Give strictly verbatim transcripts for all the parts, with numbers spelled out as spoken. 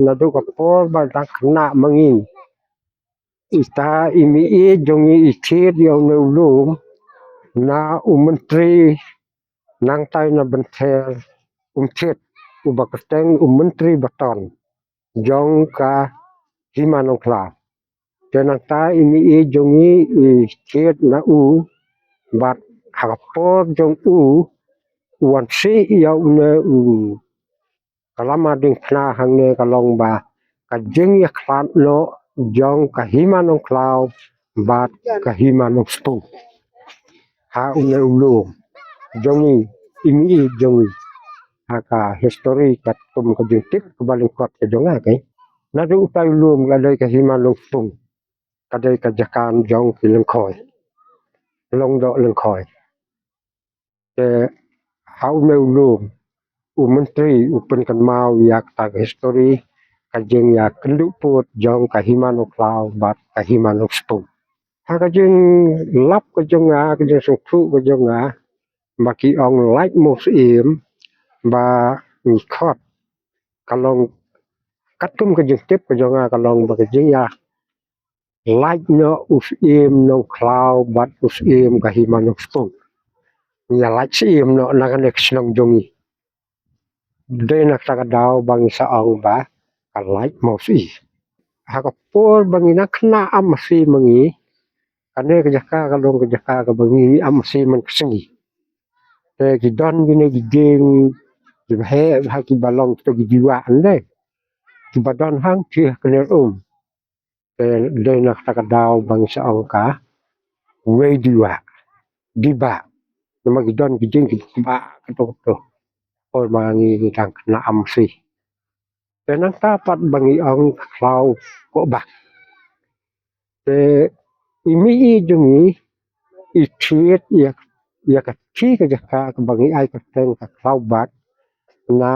naduh ka por ba dang khynnah ma ngi. Ita i mei jong ngi i thied ïa une u lum na u myntri nangtai na Bynthel, um thied uba kyrteng u myntri baton jong ka Hima Nongkhlaw. Te nangta i mei jong ngi i thied na u bad ha ka por jong u u wan sih ïa une u ka lama diengphna hangne ka long ba ka jingïakhlad noh jong ka Hima Nongkhlaw bad ka Hima Nongspung ha une u lum jong ngi, i mei jong ngi. Ha ka histori katkum ka jingtip kaba lyngkot ka jong nga, ka naduh utai u lum ka dei ka Hima Nongspung, ka dei ka jaka jong ki Lyngkhoi, Lyngdoh Lyngkhoi. Te ha une u lum u myntri u pynkynmaw ïa kata ka histori ka jingïakynduh pud jong ka Hima Nongkhlaw bad ka Hima Nongspung. Ha ka jinglap ka jong nga, ka jingsngewthuh ka jong nga, ba ki ong lait mo syiem, ba ngi khot ka long katkum ka jingtip ka jong nga ka long ba ka jingïa lait noh u syiem Nongkhlaw bad u syiem ka Hima Nongspung. Ngi ïa lait syiem noh na kane ka shnong jong ngi. Dei na kata ka daw ba ngi sa ong ba ka lait mo syiem. Ha ka por ba ngi nang khynnah am masi ma ngi, kane ka jaka ka long ka jaka kaba ngi am masi man ka sngi. Te ki don kine ki dieng kiba heh ha kiba long to ki diwa ande, kiba don hangtei ha kane um. Te dei na kata ka daw ba ngi sa ong ka wei diwa, diba. Namar ki don ki dieng kiba kba kato kato. Por ba ngi ngi dang khynnah am masi. Te nangta pat ba ngi ong ka khlaw koh bak. Te i mei jong ngi i thied ïa, ïa ka kti ka jaka kaba ngi ai kyrteng ka khlaw bak, na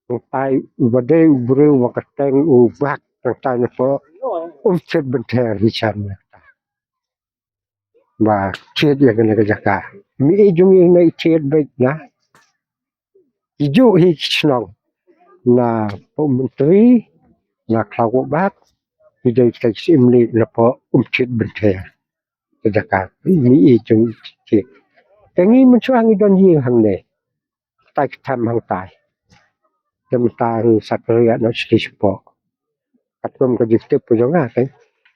nangtai uba dei u briew uba kyrteng u Bak nangtai napoh Umthied Bynthel hi sha nangta. Ba thied ïa kane ka jaka. Mei jong ngi na i thied beit na ki juh hi ki shnong, napoh Myntri, na Khlaw Koh Bak, ki dei ki syiem leit napoh Umthied Bynthel. Ka jaka mei jong ngi i thied. Te ngi mynshuwa ngi don ïing hangne, tai ka them hangtai. Te mynta ngi sa kynriah noh sha ki shapoh. Katkum ka jingtip ka jong nga,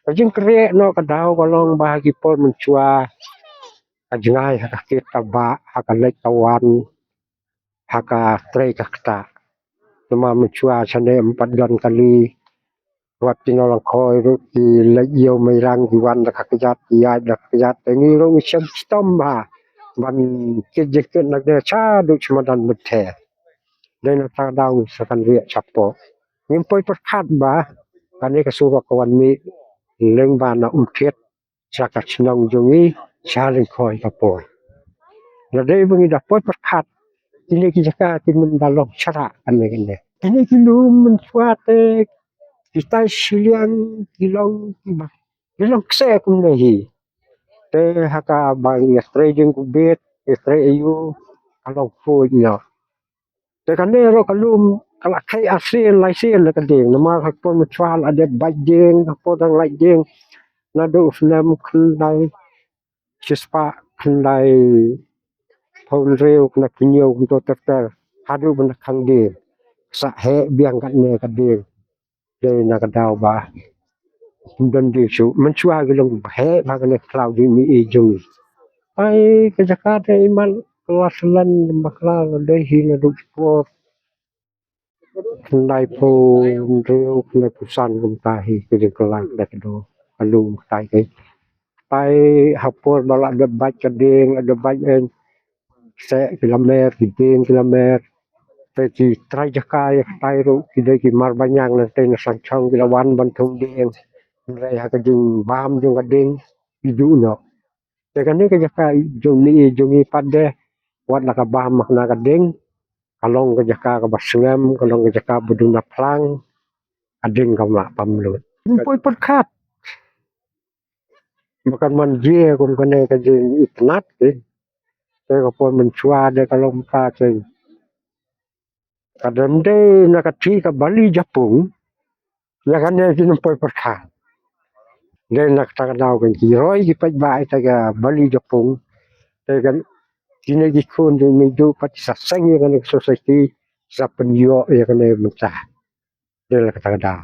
ka jingkynriah noh ka daw ka long ba ha ki por mynshuwa ka jngai ha ka kit ka bah, ha ka leit ka wan, ha ka trei ka ktah. Namar mynshuwa shane ym pat don kali, wat ki nonglyngkhoi ruh ki leit ïew mairang, ki wan da ka kjat, ki ïaid da ka kjat. Te ngi ruh ngi shem shitom bha ban kit jingkit na kane shaduh sha madan Bynthel. Dei na kata ka daw ngi sa kynriah shapoh. Ngim poi pyrkhat ba kane ka surok ka wan mih lyngba na Umthied sha ka shnong jong ngi, sha Lyngkhoi ka poi. Lada dei ba ngi da poi pyrkhat, kine ki jaka kin ym da long sharah kane kane. Kine ki lum mynshuwa te kitai shiliang ki long kiba, ki long kseh kumne hi. Te ha kaba ngi ïatrei jingkubit, ïatrei aïu, ka long khuid noh. Te kane ruh ka lum ka la kheiñ arsien laisien na ka dieng, namar ha ka por mynshuwa la dep bait dieng, ha ka por dang lait dieng, naduh u snem khyndai shispah khyndai phew hynriew, khyndai phew hynñiew kumto ter ter, haduh ban da khang dieng. Sa heh biang katne ka dieng. Dei na ka daw ba ym don dieng shuh. Mynshuwa ki long ba heh bha kane ka khlaw jong i mei jong ngi. Ai ka jaka te i man ka la slen bakla la dei hi naduh ki por khyndai phew hynriew, khyndai phew san kumta hi ka jingkylla kata ka daw. Ka lum katai ka, katai ha por ba la dep bait ka dieng, la dep bait, eh, kseh ki la mer, ki dieng ki la mer. Te ki trai jaka ïa katai ruh ki dei ki Marbaniang, nangtei na Sanchong ki la wan ban thung dieng. Hynrei ha ka jingbam jong ka dieng ki duh noh. Te kane ka jaka jong i mei jong ngi pat de, wat la ka bam ha kane ka dieng, ka long ka jaka kaba sngem, ka long ka jaka ba duna phlang, ka dieng kam lah pam lut. Ngim poi pyrkhat ba kan wan jia kum kane ka jingitynnat, eh. Te ka por mynshuwa de ka long mynta, eh. Ka dang dei na ka kti ka Bali Japung, Ïa kane ki nongpoi pyrkhat. Dei na kata ka daw kan ki roi ki paidbah ïa ka Bali Japung. Te kan kine ki khun dei mei du pat sa seng ïa kane ka society sa pynïoh ïa kane mynta. Dei na kata ka daw.